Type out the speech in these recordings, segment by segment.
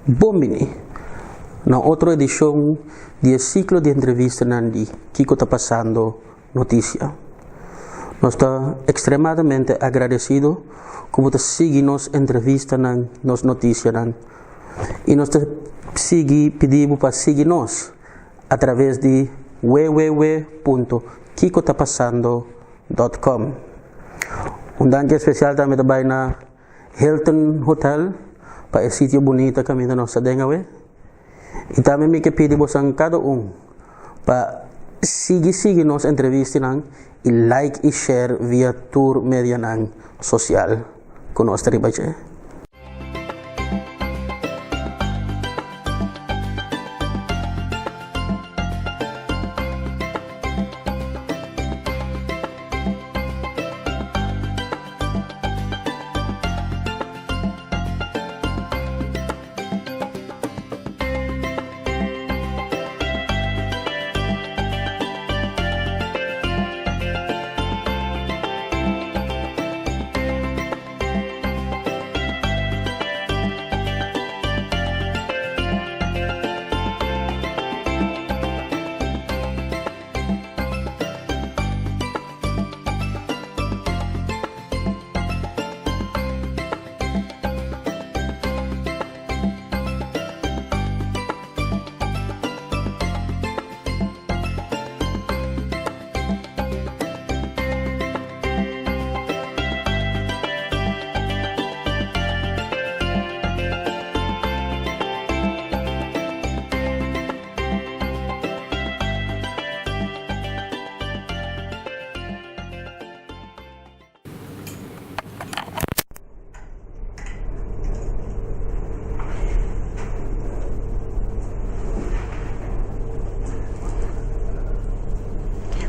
Bon bini na otro edishon di e siklo di entrevistanan di Kiko Ta Pasando Notisia. Nos ta ekstremadamente agradesido ku bo ta sigui nos entrevistanan, nos notisianan i nos ta sigui pidi bo pa sigui nos atraves di www.kikotapasando.com. Un danki espesial tambe ta bai na Hilton Hotel pa e sitio bunita kaminda nos ta den awe. I tambe mi ke pidi bosan kada un pa sigui sigui nos entrevistanan i like i share via tur medianan sosial ku nos ta riba dje.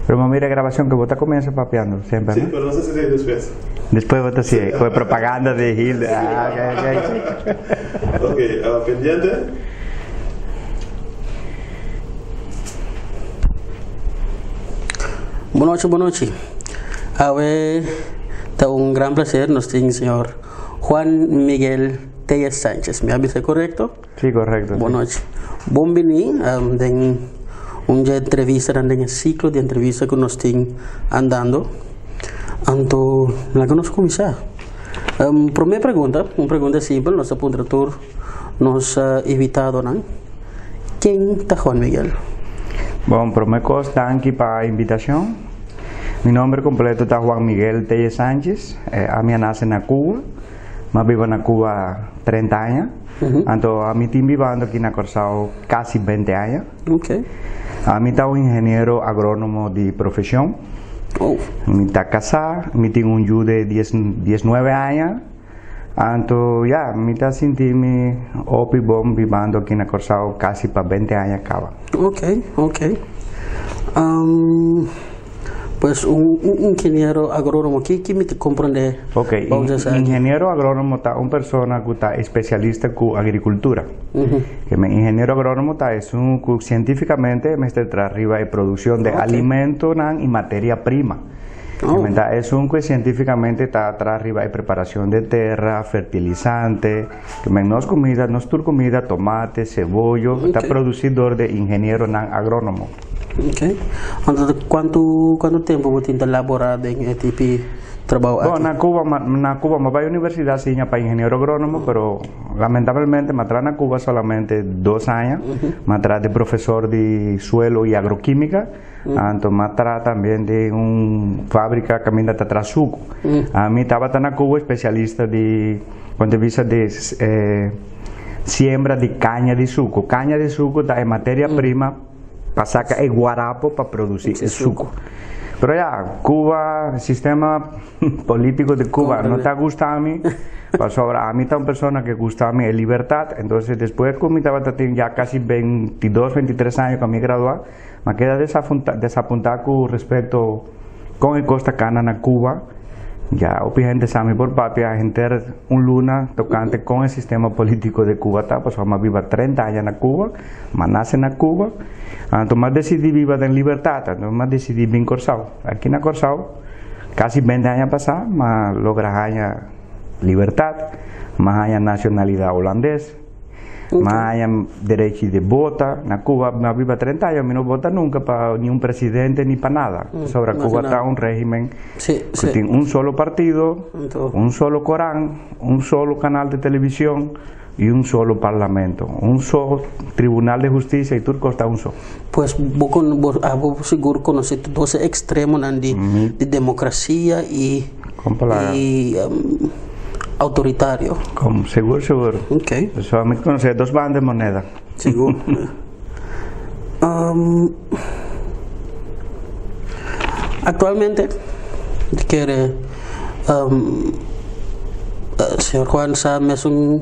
Pero mi mira grabación que vos ta comienza papiando siempre, Sí, ¿no? pero no sé si sí después. Después vos te sigue con propaganda de Gil. Ah, ok, ok. Ok, pendiente. Bon nochi, bon nochi. Awe ta un gran placer nos tin señor Juan Miguel Tellez Sanchez. Mi a bisa correcto? Sí, correcto. Bon nochi. Bon bini den un dje entrevistanan den e ciclo di entrevista cu nos tin andando. Anto laga nos cuminsa. Prome pregunta, un pregunta simpel, nos ta puntra tur nos invitadonan, Ken ta Juan Miguel? Bon, prome kos danki pa invitashon. Mi nomber kompleto ta Juan Miguel Tellez Sanchez. Ami a nase na Cuba. Mi a biba na Cuba 30 aña. Anto ami tin bibando aki na Kòrsou kasi 20 aña. Ami ta un ingeniero agrónomo di profeshon. Mi ta kasá, mi tin un yu de 19 aña. Anto ya, mi ta sinti mi hopi bon bibando aki na Kòrsou kasi pa bente aña kaba. Ok, ok. Pues un ingeniero agrónomo, ki ki mi ta komprondé Ok, bou di esaki? ingeniero agrónomo ta un persona ku ta espesialista ku agrikultura. Ke men ingeniero agrónomo ta esun ku sientífikamente mester traha riba e produkshon de alimentonan i materia prima. Oh. Ta esun ku sientífikamente ta traha riba e preparacion de tera, fertilizante, ke men nos kumida, nos tur kumida, tomate, sebollo, ta produci dor de ingenieronan agrónomo. Ok. Anto kuantu kuantu tempu bo tin ta labora den e tipi trabou aki? Bon, na Cuba, na Cuba mi a bai universidad siña pa ingeniero agrónomo, pero lamentablemente mi a traha na Cuba solamente dos aña. Mi a traha di profesor di suelo y agroquímica. Anto m'a traha tambe den un fabrika kaminda ta traha suku. Ami tabata na Cuba espesialista di punto di bista di siembra di kaña di suku. Kaña di suku ta e materia prima pa saka e guarapo pa produsi e suku. Pero ya, Cuba, sistema politico di Cuba no ta gusta mi, pasobra ami ta un persona ke gusta mi e libertat. Entonces despues ku mi tabata tin ya kasi 22, 23 aña ku ami gradua, Ma keda desapuntá ku respekto kon e kos ta kana na Cuba. Ya hopi hende sa mi por papia henter un luna tokante kon e sistema polítiko de Cuba ta, pasobra mi a biba 30 aña na Cuba, mi a nase na Cuba, anto mi a desidí biba den libertat, anto mi a desidí bin Kòrsou. Aki na Kòrsou, kasi bente aña pasá, mi a logra haña libertat, mi a haña nashonalidat hulandes. M'a haña derechi di vota. Na Cuba m'a biba 30 aña, mi no vota nunka pa ningun presidente ni pa nada. Sobre Cuba ta un régimen ku tin un solo partido, un solo korant, un solo kanal di televishon i un solo parlamento, un solo tribunal di hustisia i tur kos ta un so. Pues bo kon bo abo sigur konosé tur dos e ekstremonan di di demokrasia i i autoritario. Kom, sigur sigur. Ok. So mi konosé dos banda di moneda. Sigur. Aktualmente mi kere señor Juan sa mesun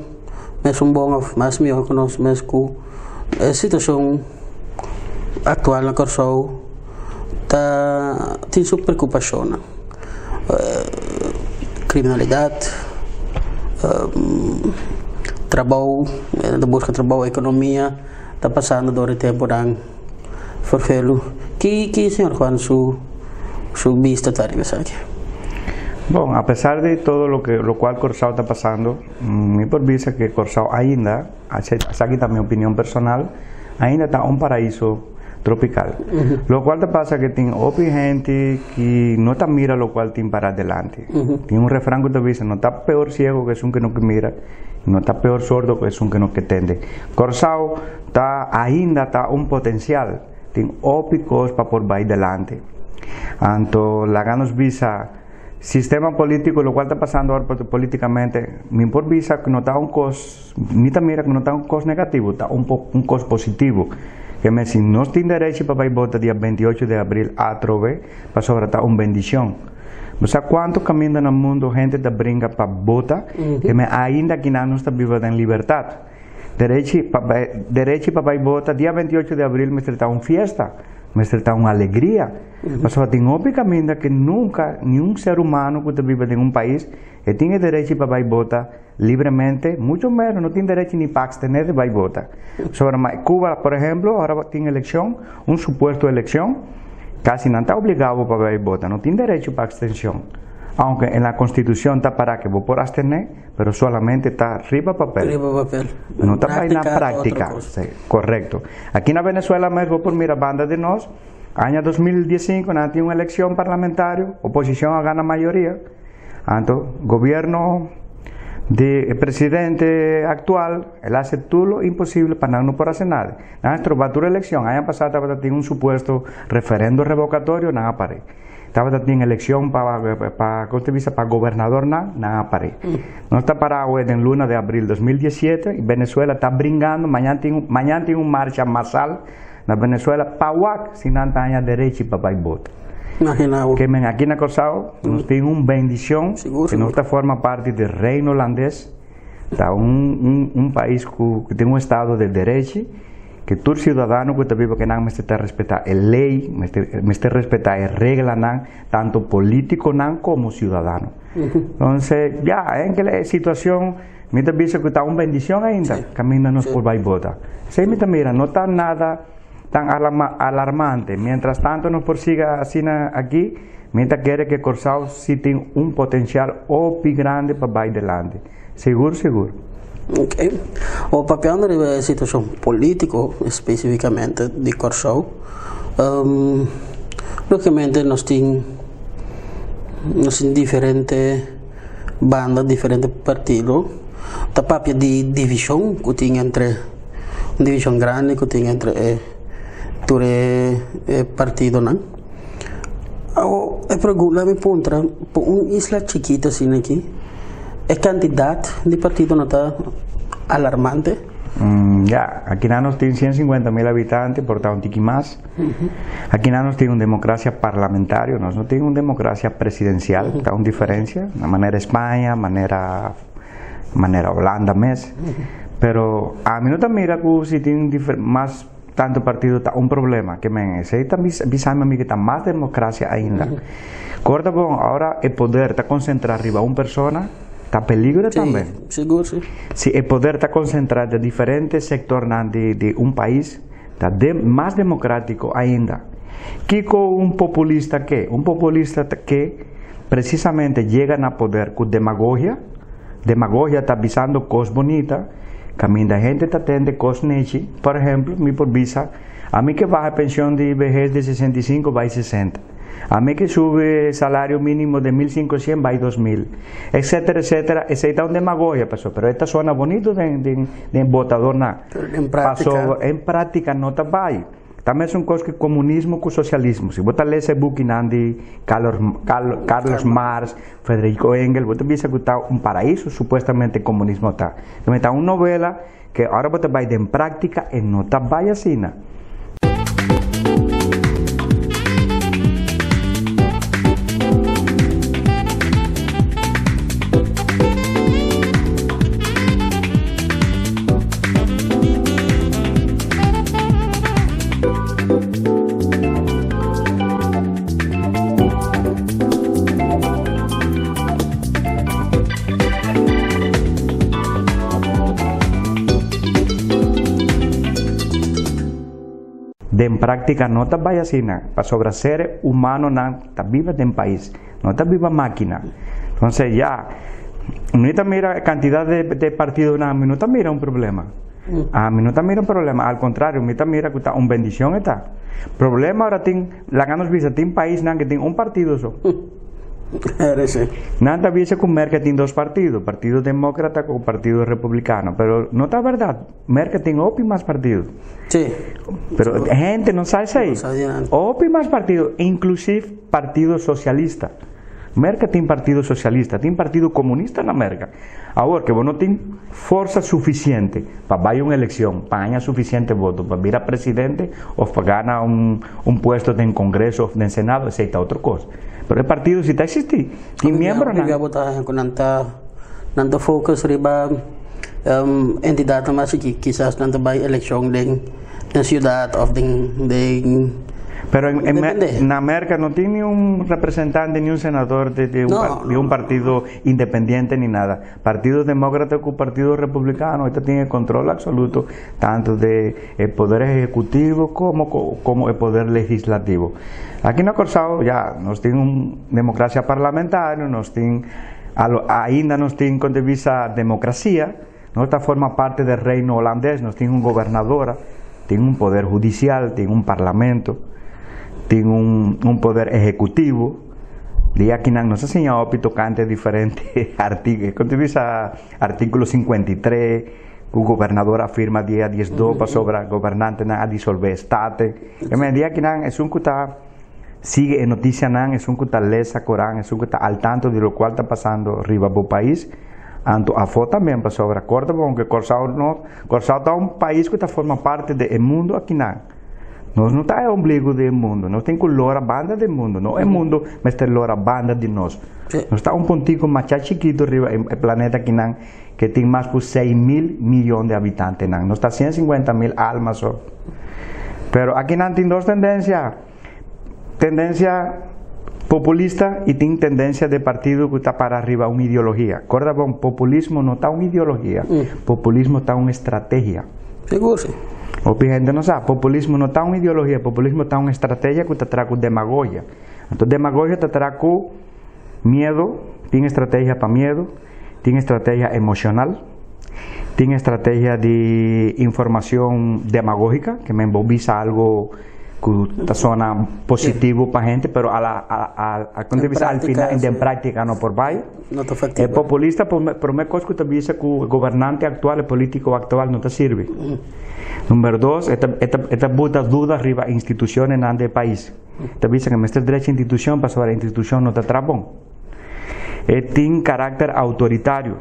mesun bon òf mas mihó ku nos mes ku e situashon aktual na Kòrsou ta tin su preokupashonnan. Kriminalidat, trabou, ta buska trabou, ekonomia ta pasando dor e tempunan ferfelu. Ki ki señor Juan su su bista ta riba esaki? Bon, apesar di todo loke lokual Kòrsou ta pasando, mi por bisa ke Kòrsou ainda, esaki ta mi opinion personal, ainda ta un paraiso tropical. Lokual ta pasa ke tin hopi hende ki no ta mira lokual tin para adelante. Tin un refran ku ta bisa, no ta peor siego ku esun ke no ke mira, no ta peor sordo ku esun ke no ke tende. Kòrsou ta ainda ta un potensial, tin hopi kos pa por bai delante. Anto laga nos bisa sistema polítiko, lokual ta pasando awor polítikamente, mi por bisa ku no ta un kos. Mi ta mira ku no ta un kos negativo, ta un un kos positivo. Ke men si nos tin derechi pa bai bota dia 28 di abril atrobe, pasobra ta un bendishon. Bo sa kuantu kaminda na mundu hende ta bringa pa bota, ke men ainda kinan nos ta biba den libertat. Derechi pa bai derechi pa bai bota dia 28 di abril mester ta un fiesta, mester ta un alegria. Pasobra tin hopi kaminda ke nunka niun ser humano ku ta biba den un pais e tin e derechi pa bai bota Libremente, mucho menos, no tin derecho ni pa abstener di bai vota. Pasobra ma Cuba, por ehemplo, ora tin eleccion, un supuesto eleccion, casi nan ta obliga bo pa bai vota, no tin derecho pa abstencion. Aunke en la constitucion ta para ke bo por abstene, pero solamente ta riba papel. Riba papel. No ta bai na practica. Si, correcto. Aki na Venezuela mes bo por mira banda di nos, aña 2015 nan tin un eleccion parlamentario, oposicion a gana mayoria. Anto gobierno di e presidente actual el hace tur lo imposible pa nan no por hace nada. Nan a stroba tur eleccion. Aña pasa tabata tin un supuesto referendo revocatorio, nan a pare. Tabata tin eleccion pa pa como ta bisa pa gobernadornan, nan a pare. Nos ta para awe den luna di abril 2017 y Venezuela ta bringando, mañan tin mañan tin un marcha masal na Venezuela pa wak si nan ta haña derechi pa bai bota. Imagina bo. Ke men aki na Kòrsou nos tin un bendishon Sigur, ke nos sigur. ta forma parti di Reino Holandes, ta un un un pais ku ku tin un estado de derechi, ke tur siudadano ku ta biba akinan mester ta respetá e lei, mester mester respetá e reglanan, tanto polítikonan komo siudadano. Entonces, ya, enkele e situashon mi ta bisa ku ta un bendishon ainda kaminda nos por bai bota. Esei mi ta mira, no ta nada tan alarmante. Mientras tanto nos por siga asina aki, mi ta kere ke Kòrsou si tin un potensial hopi grandi pa bai delante. Sigur sigur. Ok. Bo papiando riba e situashon polítiko spesifikamente di Kòrsou, lógikamente nos tin nos tin diferente banda, diferente partido ta papia di divishon ku tin entre. Un divishon grandi ku tin entre e tur e partidonan. Awor e pregunta mi puntra, pa un isla chikito asina aki, e kantidat di partidonan ta alarmante? Ya, akinan nos tin 150 mil habitante, por ta un tiki mas. Akinan nos tin un demokrasia parlamentario, nos no tin un demokrasia presidensial, ta un diferensia, na manera Spaña, manera manera Holanda mes. Pero ami no ta mira ku si tin mas tantu partido ta un problema. Ke men esei ta bisa mi ke ta mas demokrasia ainda. Korda bon, ora e poder ta konsentrá riba un persona, ta peligro tambe. Sigur, si. Si e poder ta konsentrá den diferente sektornan di di un pais, ta mas demokrátiko ainda. Kiko un populista ke? Un populista ta ke Precisamente yega na poder cu demagogia, demagogia ta bisando cos bonita. Kaminda hende ta tende kos nechi, por ehempel, mi por bisa, ami ke baha penshon di behes di 65 bai 60. Ami ke subi salario mínimo di 1500 bai 2000, etcétera, etcétera. Esei ta un demagogia, paso, pero e ta sona bonito den votadónan. Pero den práktika. Paso, en práktika no ta bai. Tambe un kos ku komunismo ku sosialismo. Si bo ta lesa e bukinan di Carlos, Carlos Marx, Federico Engels, bo ta bisa ku ta un paraiso supuestamente komunismo ta. Tambe ta un novela ku ora bo ta bai den práktika e no ta bai asina. Den práktika no ta bai asina, pasobra ser humanonan ta biba den pais, no ta biba mákina. Entonces ya, mi ta mira kantidat de partidonan, mi no ta mira un problema. Ami no ta mira un problema, al kontrario, mi ta mira ku ta un bendishon e ta. Problema ora tin, laga nos bisa, tin paisnan ku tin un partido so. Nan ta bisa ku Merka tin dos partido, Partido Demókrata ku Partido Republikano, pero no ta bèrdat. Merka tin hopi mas partido. Sí. Pero hende no sa esei. Hopi mas partido, inklusive Partido Sosialista. Merka tin Partido Sosialista, tin Partido Komunista na Merka. Awor ke bo no tin forsa sufisiente pa bai un elekshon, pa haña sufisiente voto pa bira presidente òf pa gana un puesto den Kongreso òf den Senado, esei ta otro kos. Pero e partido si ta eksistí, tin miembronan. Hopi bia bo ta haña ku nan ta nan ta focus riba entidatnan mas chikí, kisas nan ta bai elekshon den den siudat òf den den. Pero en na Merka no tin niun representante, niun senador de un partido independiente ni nada. Partido Demócrata ku Partido Republicano esta tin e control absoluto tanto de e poder ejecutivo como como e poder legislativo. Aki na Kòrsou ya nos tin un democracia parlamentario, nos tin ainda nos tin kon te bisa democracia, nos ta forma parte del reino holandes, nos tin un gobernadora, tin un poder judicial, tin un parlamento, tin un poder ejecutivo. Di akinan nos a siña hopi tokante diferente artíkulo. Kon ta bisa artíkulo 53 ku gobernador a firma dia 12 pasobra gobernantenan a disolvé Staten. E men di akinan esun ku ta sigui e notisianan, esun ku ta lesa koran, esun ku ta al tanto di lokual ta pasando riba bo pais, anto afó tambe pasobra kòrda bon ku Kòrsou no, Kòrsou ta un pais ku ta forma parti di e mundu akinan. Nos no ta e ombligo di e mundo. Nos tin ku lora banda di e mundo. No e mundo mester lora banda di nos. Nos ta un puntico masha chikito riba e planeta akinan ke tin mas ku 6000 miyon di habitantenan. Nos ta 150 mil alma so. Pero akinan tin dos tendensia. Tendensia populista i tin tendensia di partido ku ta para riba un ideologia. Korda bon, populismo no ta un ideologia. Populismo ta un estrategia. Sigur si. Hopi hende no sa, populismo no ta un ideologia, populismo ta un estrategia ku ta traha ku demagogia. Anto demagogia ta traha ku miedu, tin estrategia pa miedu, tin estrategia emoshonal, tin estrategia di informashon demagógika, ke men bo bisa algu ku ta sona positivo pa hende, pero a la a kon ta bisa al final den práktika no por bai. No ta efectivo. E populista promé kos ku ta bisa ku e gobernante aktual, e polítiko aktual no ta sirbi. Number dos, e ta e ta buta duda riba institushonnan di e pais. Ta bisa ku mester drecha institushon pasobra e institushon no ta traha bon. E tin karakter outoritario.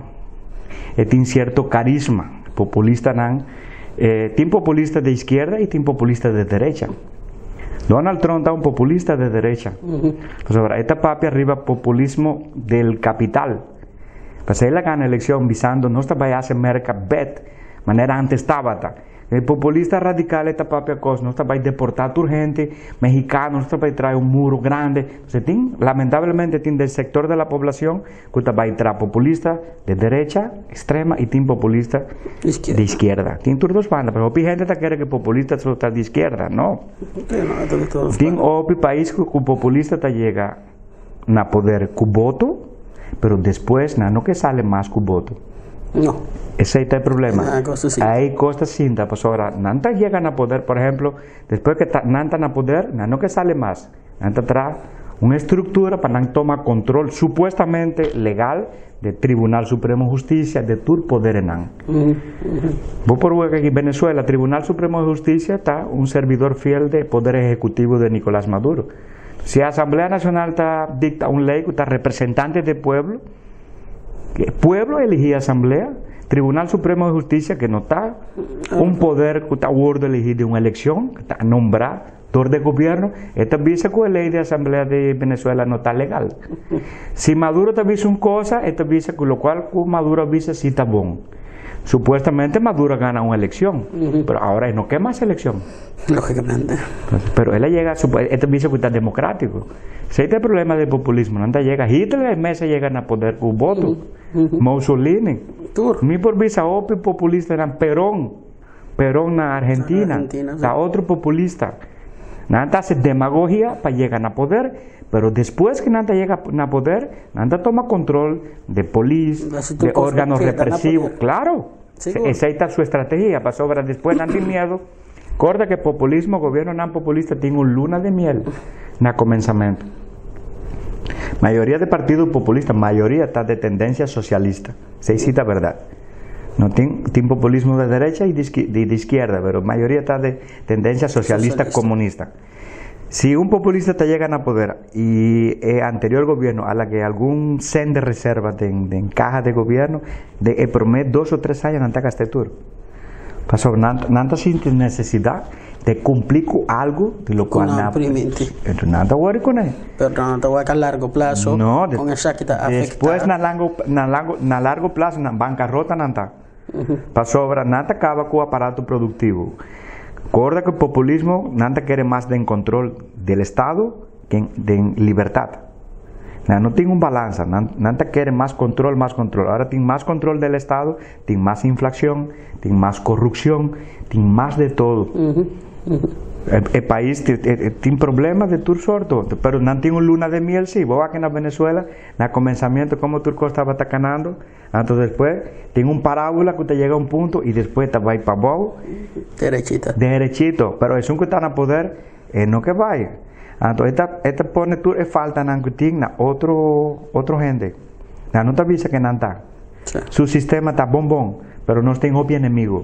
E tin sierto karisma. Populistanan tin populista di iskierda i tin populista di derecha. Donald Trump ta un populista di derecha. Pasobra e ta papia riba populismo del kapital. Pasobra el a gana elekshon bisando nos ta bai hasi Merka bèt manera antes tabata. E populista radikal e ta papia kos, nos ta bai deportá tur hende mehikano, nos ta bai trae un muro grande. Entonces tin, lamentablemente tin den sektor de la poblashon ku ta bai traha populista de derecha ekstrema i tin populista de iskierda. Tin tur dos banda, pero hopi hende ta kere ku populista so ta di iskierda, no. Tin hopi pais ku populista ta yega na poder ku boto, pero despues nan no ke sali mas ku boto. No. Esey ta e problema. Ah, cos ta sinta. Ay cos ta sinta, pasobra nan ta yega na poder, por ehemplo, despues que ta, nan ta na poder, nan no ke sali mas. Nan ta traha un estructura pa nan toma control supuestamente legal de Tribunal Supremo Husticia, de tur poderenan. Bo por wak aki Venezuela, Tribunal Supremo de Husticia ta un servidor fiel de poder ejecutivo de Nicolás Maduro. Si Asamblea Nacional ta dicta un ley cu ta representante de pueblo, e pueblo eligi Asamblea, Tribunal Supremo de Husticia que no ta un poder cu ta wordo eligi di un eleccion, cu ta nombra dor de gobierno, e ta bisa cu e ley di Asamblea di Venezuela no ta legal. Si Maduro ta bisa un cosa, e ta bisa cu locual cu Maduro a bisa si ta bon. Supuestamente Maduro a gana un eleccion, pero ahora e no ke mas eleccion. Logicamente. Pero el a yega, e ta bisa cu ta democratico. Esey ta e problema di populismo, nan ta yega, Hitler e mes a yega na poder cu voto, Mussolini. Tur. Mi por bisa hopi populistanan, Perón, Perón na Argentina, Argentina, ta otro populista. Nan ta haci demagogia pa yega na poder, pero despues cu nan ta yega na poder, nan ta toma control de polis, Haci tur de cos pa organos keda na represivo. poder. Claro, Sigur. esey ta su estrategia, pasobra despues nan tin miedo. Corda que populismo, gobiernonan populista tin un luna de miel na comenzamento. Mayoria de partido populista, mayoria ta de tendencia socialista. Esey si ta verdad. No tin, tin populismo de derecha y de, de izquierda, pero mayoria ta de tendencia socialista, Socialista. comunista. Si un populista ta yega na poder y e anterior gobierno a laga algun cen de reserva den, den caha de gobierno, de e prome 2 o 3 aña nan ta gasta tur. Pasobra nan, nan ta sinti necesidad de cumpli cu algo de lo cual Cu nan nan priminti. Entonces nan ta worry con él. Pero nan ta wak a largo plazo. No, con esaki ta afecta. Despues na largo plazo na bancarrota nan ta. Pasobra nan ta caba cu aparato productivo. Corda cu populismo nan ta kere mas den control del Estado que den libertad. Nan no tin un balansa, nan, nan ta kere mas control, mas control. Ahora tin mas control del Estado, tin mas inflacion, tin mas corupcion, tin mas de todo. E país tin problema de tur sorto, pero nan tin un luna de miel, sí. Bo aki na Venezuela, na comenzamiento como tur cos tabata canando, anto despues tin un parábola cu te yega a un punto y despues ta bay pa abou. Derechita. Derechito, pero esun cu ta na poder, no ke bay. Anto esta pone tur e faltanan cu tin na otro hende. Nan no ta bisa que nan ta. Su sistema ta bon bon, pero nos tin hopi enemigo.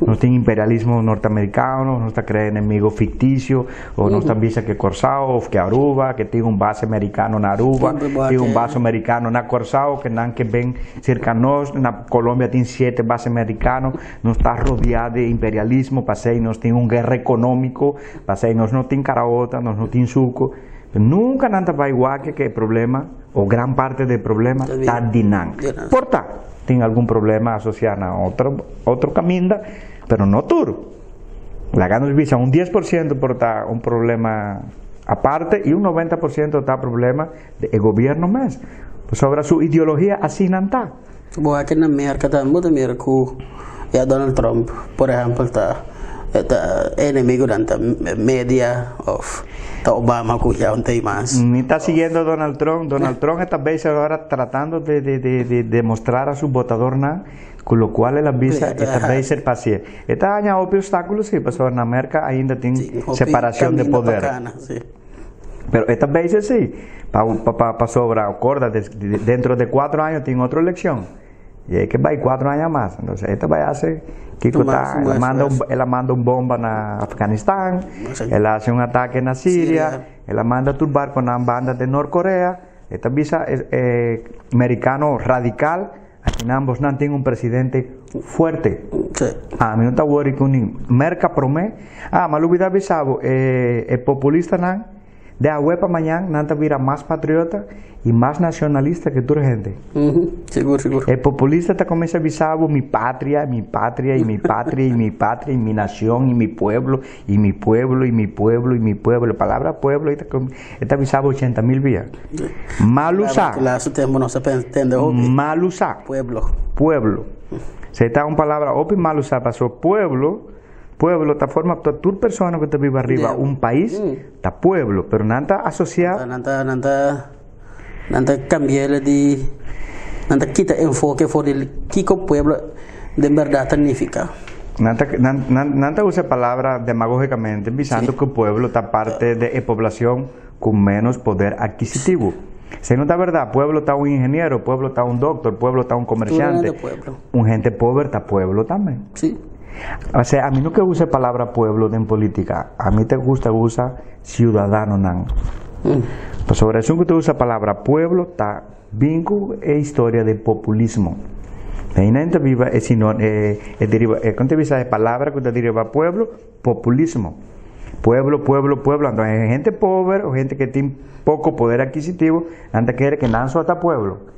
Nos tin imperialismo norteamericano, nos ta crea enemigo ficticio, o nos ta bisa que Corsao, of que Aruba, que tin un base americano na Aruba, Siempre boa tin un base americano na Corsao, que nan ke ben cerca nos, na Colombia tin siete base americano, nos ta rodea de imperialismo, pasey nos tin un guerra económico, pasey nos no tin caraota, nos no tin suco. Nunca nan ta bay wak que e problema, o gran parte del problema, Ta bien. ta di nan. Di nan. Porta, tin algun problema asocia na otro caminda, pero no tur. Laga nos bisa un 10% por ta un problema aparte y un 90% ta problema del gobierno mes. Sobre su ideología asina nan ta. Bo aki na Merca tambe ta mira cu ya Donald Trump, por ehempel, ta enemigo dan ta media of ta Obama cu ya un mas. Ni está siguiendo a Donald Trump. Donald Trump está vez ahora tratando de demostrar a su votador na, con lo cual él avisa, esta vez el paciente. Esta año obstáculos, sí, pasó en América ainda tiene separación de Camino poder. Bacana, sí. Pero esta vez sí, pa sobra, acuérdate, dentro de 4 años tiene otra elección. Y hay que va 4 años más. Entonces, esta va a hacer, Kiko Más, está, él más, manda un, más. él manda un bomba na Afganistán, él hace un ataque na Siria, Siria. él manda turbar con una banda de Norcorea. Esta visa es americano radical. Aquí en ambos no tienen un presidente fuerte. Ah, mi no ta worry cu ni Merca prome. Ah, ma lubida bisa bo, e populistanan di awe pa mañan nan ta bira mas patriota y mas nacionalista que tur hende. Sigur, sigur. E populista ta cuminsa bisa bo, mi patria, mi patria y mi patria y mi patria y mi nación y mi pueblo y mi pueblo y mi pueblo y mi pueblo. Palabra pueblo ta bisa bo 80 mil biaha. Mal usa. Claro, su tempo no se entiende hopi. Mal usa. Pueblo. Pueblo. Se está una palabra hopi mal usa pasó pueblo. Pueblo ta forma ta tur persona cu ta biba ariba un pais, ta pueblo, pero nan ta asocia Nan ta cambia di. Nan ta kita enfoke for di kiko pueblo den bèrdat ta nifiká. Nan ta, nan, nan, nan ta usa e palabra demagógicamente bisando ku pueblo ta parte de e poblacion ku ménos poder adquisitivo. Esei no ta bèrdat. Pueblo ta un ingeniero, pueblo ta un doktor, pueblo ta un Tur hende komersiante. pueblo. Un hende pober ta pueblo tambe. Sí. Osea, ami no ke usa e palabra pueblo den polítika. Ami ta gusta usa siudadanonan. Pasobra esun ku ta usa palabra pueblo ta Bin ku e historia di populismo. Einan ta biba e sino e e deriva e kon ta bisa e palabra ku ta deriva pueblo, populismo. Pueblo, pueblo, pueblo. Anto e hende pober o hende ke tin poko poder akisitivo nan ta kere ke nan so ta pueblo.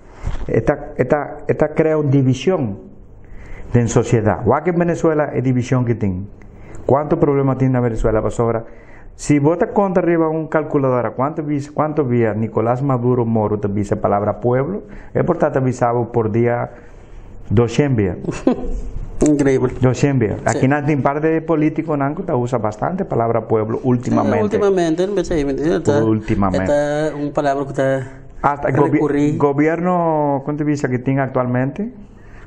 E ta e ta e ta krea un divishon den sosiedat. Wak en Venezuela e divishon ke tin. Kuantu problema tin na Venezuela pasobra Si bo ta konta riba un kalkuladora kuantu bis kuantu bia Nicolas Maduro Moro ta bisa e palabra pueblo, e por ta ta bisa bo por dia doshen bia. Increíble. Doshen bia. Aki nan tin par de politikonan ku ta usa bastante palabra pueblo ultimamente. Ultimamente, e ta Ultimamente. e ta un palabra ku ta Hasta gobi recurrí. gobierno, kon ta bisa ku tin aktualmente?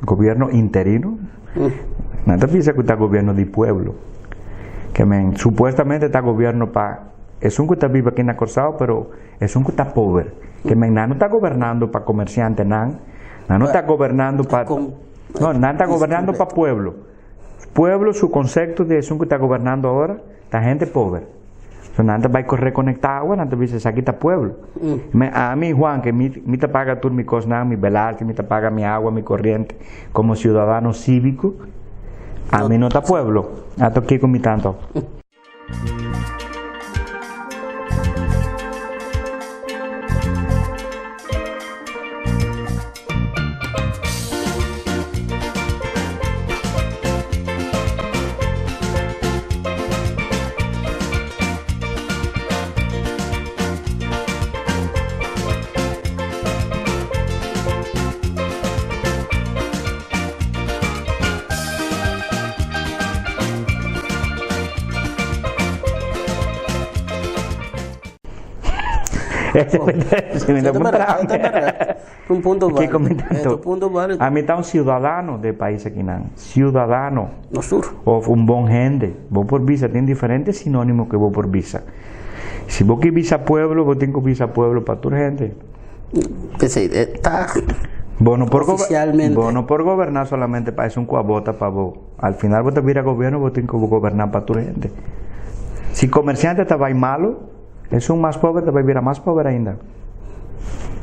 Gobierno interino? Nan ta bisa ku ta gobierno di pueblo. Ke men supuestamente ta gobierno pa esun ku ta biba aki na Kòrsou pero esun ku ta pober. Ke men nan no ta gobernando pa komersiantenan, nan no ta gobernando pa, no, nan ta gobernando pa pueblo. Pueblo su konsepto di esun ku ta gobernando awor ta hende pober. So nan ta bai ku rekonektá awa, nan ta bisa esaki ta pueblo. Me ami Juan ke mi mi ta paga tur mi kosnan, mi belasting, mi ta paga mi awa, mi koriente komo siudadano síviko, ami no ta pueblo. Ato kiko mi ta anto? Un punto Ke válido. komentando? Un punto válido. Ami ta un siudadano de pais akinan. Siudadano. No sur. Of un bon hende. Bo por bisa, tin diferente sinónimo ke bo por bisa. Si bo ke bisa pueblo, bo tin ku bisa pueblo pa tur hende. P'esei e ta Bo no por oficialmente. Bo no por goberná solamente pa esun ku a bota pa bo. Al final bo ta bira gobierno, bo tin ku goberná pa tur hende. Si komersiante ta bai malo, Esun mas pober ta bai bira mas pober ainda.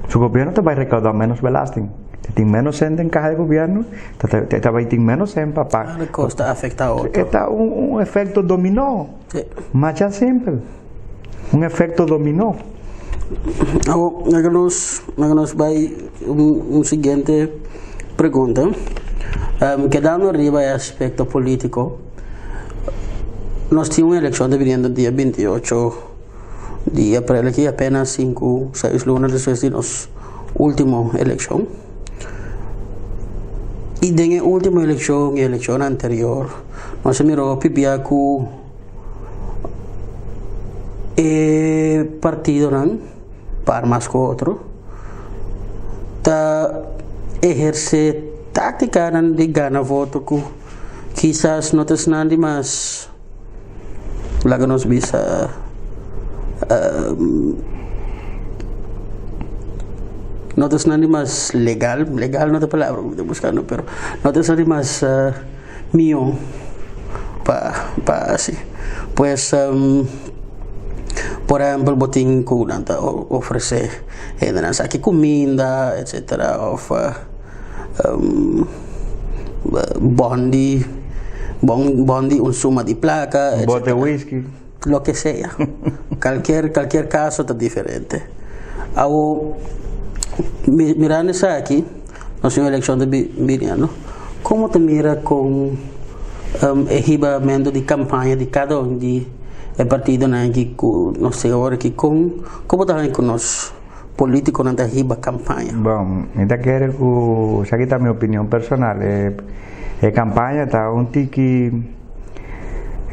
Su gobierno ta bai recaudá menos belasting. Ta tin menos cent den caha di gobierno, ta ta bai tin menos cent pa pa. Cada cos ta afecta otro. E ta un un efecto dominó. Sí. Masha simpel. Un efecto dominó. Awor, laga nos laga nos bai un un siguiente pregunta. Kedando riba e aspecto politico. Nos tin un elekshon ta biniendo dia 28 di aprel aki, apenas sinku, seis luna despues di nos ultimo elekshon. I den e ultimo elekshon i elekshon anterior nos a mira hopi bia ku e partidonan par mas ku otro ta ehersé táktikanan di gana voto ku Kisas no ta esnan di mas laga nos bisa no ta esnan di mas legal, legal no ta palabra ku mi ta buskando pero no ta esnan di mas mihó pa pa hasi. Pues por ehèmpel bo tin ku nan ta ofresé hendenan saki kuminda etsetera òf. Bondi, bondi un suma di placa, etcetera. Bote whisky. Lo que sea. Cualquier, cualquier caso ta diferente. Awo, mirando esaki, nos tin un eleccion ta biniendo, como ta mira con e hibamento di campaña di cada un di e partidonan aki cu nos tin awor aki, con, como ta haña cu nos? Politiconan ta hiba campaña. Bon, mi ta kere ku esaki ta mi opinion personal. E e campaña ta un tiki.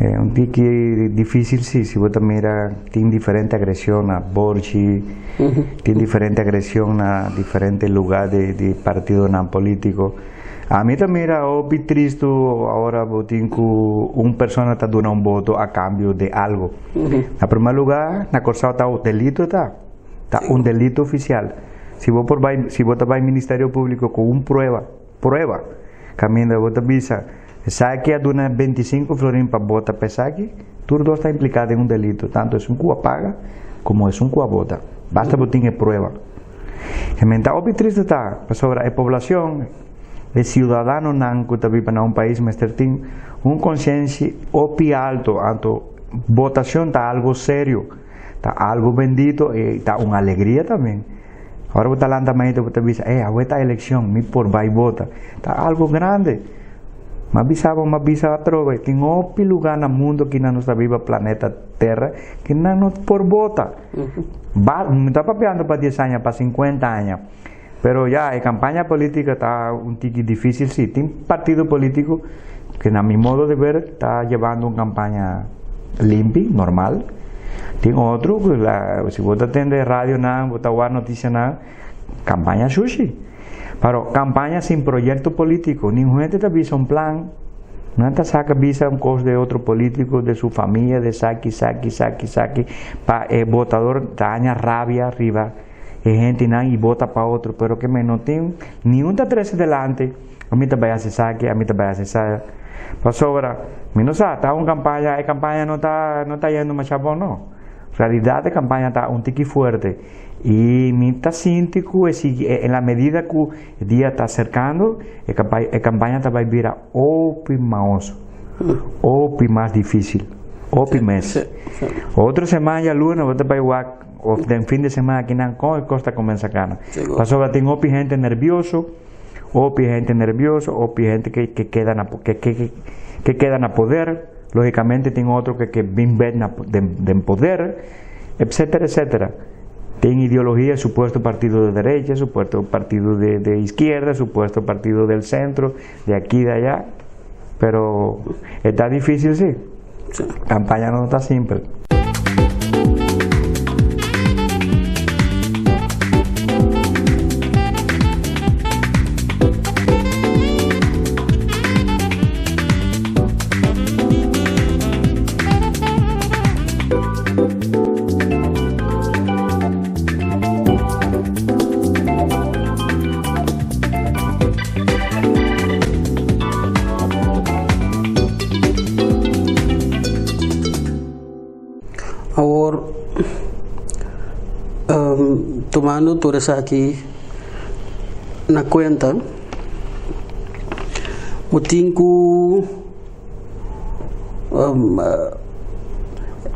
Un tiki difícil sí, si bo ta mira tin diferente agresión na borchi, tin diferente agresión na diferente lugar di di partidonan político. Ami ta mira hopi tristu ora bo tin ku un persona ta duna un boto a kambio di algo. Na primer lugar na Kòrsou ta un delito ta, ta un delito ofisial. Si bo por bai si bo ta bai Ministerio Públiko ku un prueba, prueba, kaminda bo ta bisa esaki a duna 25 florin pa bota pa esaki, tur dos ta impliká den un delito, tantu esun ku a paga komo esun ku a bota. Basta bo tin e prueba. E menta hopi triste ta pasobra e poblacion, e ciudadanonan cu ta biba na un pais mester tin un conciencia hopi alto, anto votacion ta algo serio, ta algo bendito y ta un alegria tambe. Ora bo ta lanta mainta bo ta bisa, eh awe ta eleccion, mi por bay vota, ta algo grande. M'a bisa bo, m'a bisa atrobe, tin hopi lugar na mundo aki na nos ta biba planeta Terra ki nan no por vota. Ba, mi ta papiando pa dies aña, pa sinkuenta aña. Pero ya, e kampaña polítika ta un tiki difísil sí. Tin partido polítiko ke na mi modo de ver ta llevando un kampaña limpi, normal. Tin otro ku la, si bo ta tende radionan, bo ta wak notisianan, kampaña shushi. Pero kampaña sin proyekto polítiko, ningun hende ta bisa un plan. Nan ta saka bisa un kos de otro polítiko, de su famia, de esaki, esaki, esaki, esaki, pa e botador ta haña rabia riba e hentenan i bota pa otro. Pero ke men no tin niun ta trese delante, ami ta bai hasi esaki, ami ta bai hasi esaya. Pasobra mi no sa, ta un kampaña, e kampaña no ta no ta yendo masha bon no. Realidat e kampaña ta un tiki fuerte i mi ta sinti ku e sigui en la medida ku e dia ta aserkando e e kampaña ta bai bira hopi maoso, hopi mas difisil, hopi mes. Otro semana djaluna bo ta bai wak of den fin di semana akinan kon e kos ta kuminsá kana. Pasobra tin hopi hende nervioso, hopi hende nervioso, hopi hende ke ke keda na ke ke ke keda na poder. Lógicamente tin otro ke ke bin bek na den den poder, etcétera, etcétera. Tin ideología, supuesto partido de derecha, supuesto partido de de izquierda, supuesto partido del centro, de aki, de allá, pero e ta difícil sí. Campaña no ta simpel. Awor, tumando tur esaki na kuenta, bo tin ku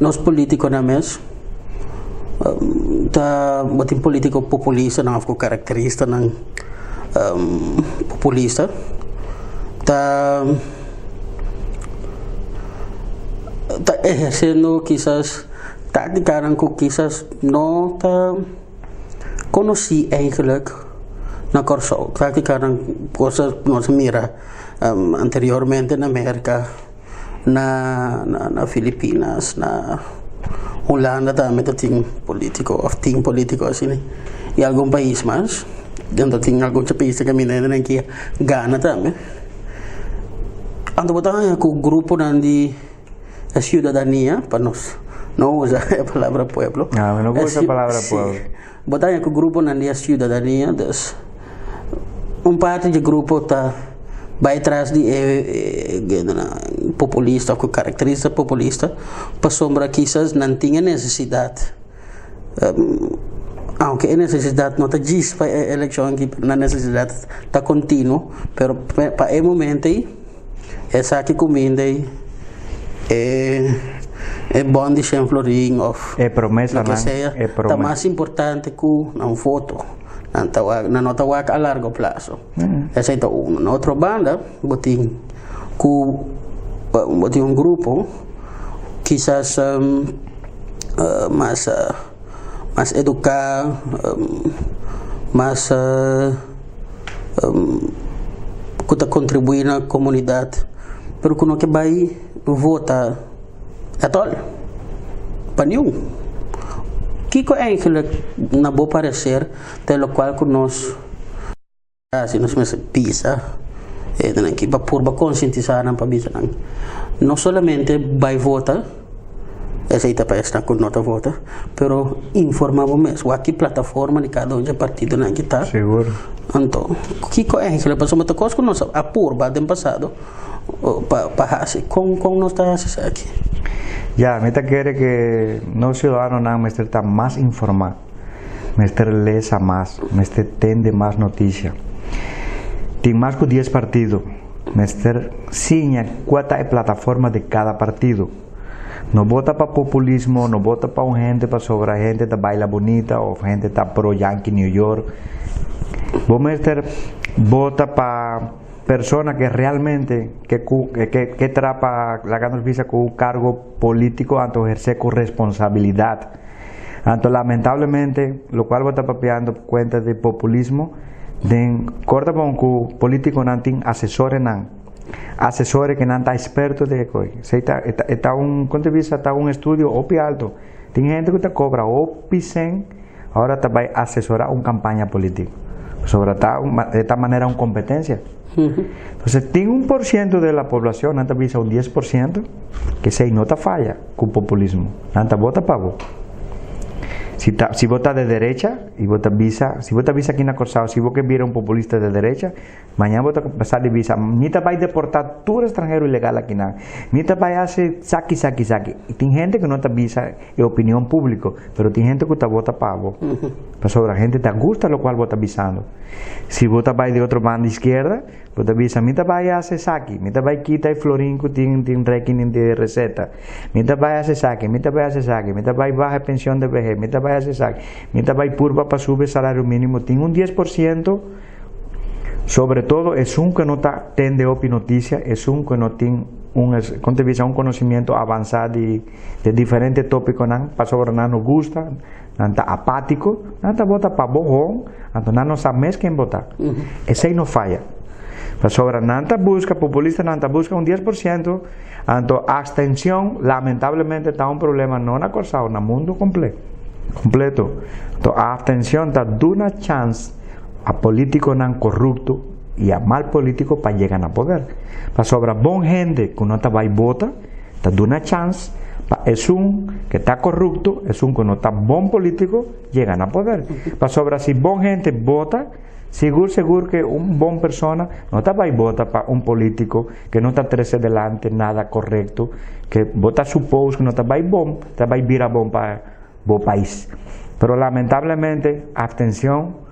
nos politikonan mes ta bo tin politiko populistanan òf ku karakteristanan populista ta ta ehersendo kisas táktikanan ku kisas no ta konosí eigenlik na Kòrsou. Táktikanan kosas ku nos a mira anteriormente na Merka, na na Filipinas, na Hulanda tambe ta tin polítiko òf tin polítiko asina i algun pais mas. Ta tin algun pais ta kaminda hende nan kia gana tambe. Anto bo ta haña ku gruponan di e siudadania, pa nos no usa e palabra pueblo. Ah, mi no gusta e palabra pueblo. Bo ta haña ku gruponan di e siudadania, dus un parti di e grupo ta bai tras di e populista òf ku karakterista populista pasobra kisas nan tin e nesesidat. Aunke e nesesidat no ta djis pa e elekshon aki, nan nesesidat ta kontinuo, pero pa e momento ei esaki kuminda ei e e bon di shen florin òf E promesanan, loke sea e ta prome. mas importante ku nan voto. Nan ta wak nan no ta wak a largo plaso. Esei ta uno. Na otro banda bo tin ku bo tin un grupo kisas mas mas eduká, mas ku ta kontribuí na komunidat, pero ku no ke bai vota. At all. Pa niun. Kiko eigenlijk na bo parecer ta e locual cu nos haci, nos mester bisa e nan aki pa purba concientisa nan pa bisa nan no solamente bay vota, esey ta pa esnan cu no ta vota, pero informa bo mes wak ki plataforma di cada un dje partidonan aki ta. Sigur. Anto, kiko eigenlijk pasobra ta cos cu nos a purba den pasado pa pa haci, con con nos ta haci esaki? Ya, mi ta kere ke nos ciudadanonan mester ta mas informa. Mester lesa mas, mester tende mas noticia. Tin mas cu dies partido. Mester siña cua ta e plataforma di cada partido. No bota pa populismo, no bota pa un hende pasobra hende ta baila bunita of hende ta pro Yankee New York. Bo mester bota pa persona ke realmente ke ke tra pa laga nos bisa cu un cargo politico anto eherce cu responsabilidad. Anto lamentablemente locual bo ta papiando cuenta di populismo den corda bon cu politiconan tin asesorenan, asesores que nan ta experto den e coy. Esey ta e ta un punto di vista ta un estudio hopi alto. Tin hende cu ta cobra hopi cen ora ta bay asesora un campaña politico pasobra ta e ta manera un competencia. Entonces tin un por ciento de la poblacion nan ta bisa un 10% que esey no ta faya. Ku populismo. Nan ta bota pa bo. Si ta, si bo ta de derecha i bo ta bisa, si bo ta bisa aki na Kòrsou, si bo ke bira un populista de derecha, mañana bo ta sali bisa, mi ta bai deportá tur estranhero ilegal akinan. Mi ta bai hasi saki, saki, saki. Tin hende ku no ta bisa e opinion públiko, pero tin hende ku ta bota pa bo. Pasobra hende ta gusta lokual bo ta bisando. Si bo ta bai di otro banda iskierda, Bo ta bisa, Mi ta bai hasi esaki, mi ta bai kita e florin ku tin den rekening di reseta, mi ta bai hasi esaki, mi ta bai hasi esaki, mi ta bai baha e penshon di behes, mi ta bai hasi esaki, mi ta bai purba pa subi e salario mínimo. Tin un dies por siento, sobre todo esun ku no ta tende hopi notisia, esun ku no tin un, kon ta bisa, un konosimiento avansá di di diferente tópikonan, pasobra nan no gusta, nan ta apátiko, nan ta bota pa bo hon, anto nan no sa mes ken bo ta. Esei no faya. Pasobra nan ta buska, populistanan ta buska un 10%, anto abstenshon lamentablemente ta un problema no na Kòrsou, na mundu komple, kompleto. Anto abstenshon ta duna chans a polítikonan korupto i a mal polítiko pa yega na poder. Pasobra bon hende ku no ta bai bota, Ta duna chans pa esun ke ta korupto, esun ku no ta bon politiko, yega na poder. Pasobra si bon hende bota, sigur sigur ke un bon persona no ta bai bota pa un politiko ke no ta trese delante nada korekto, ke bo ta supos ku no ta bai bon, ta bai bira bon pa bo pais. Pero lamentablemente abstencion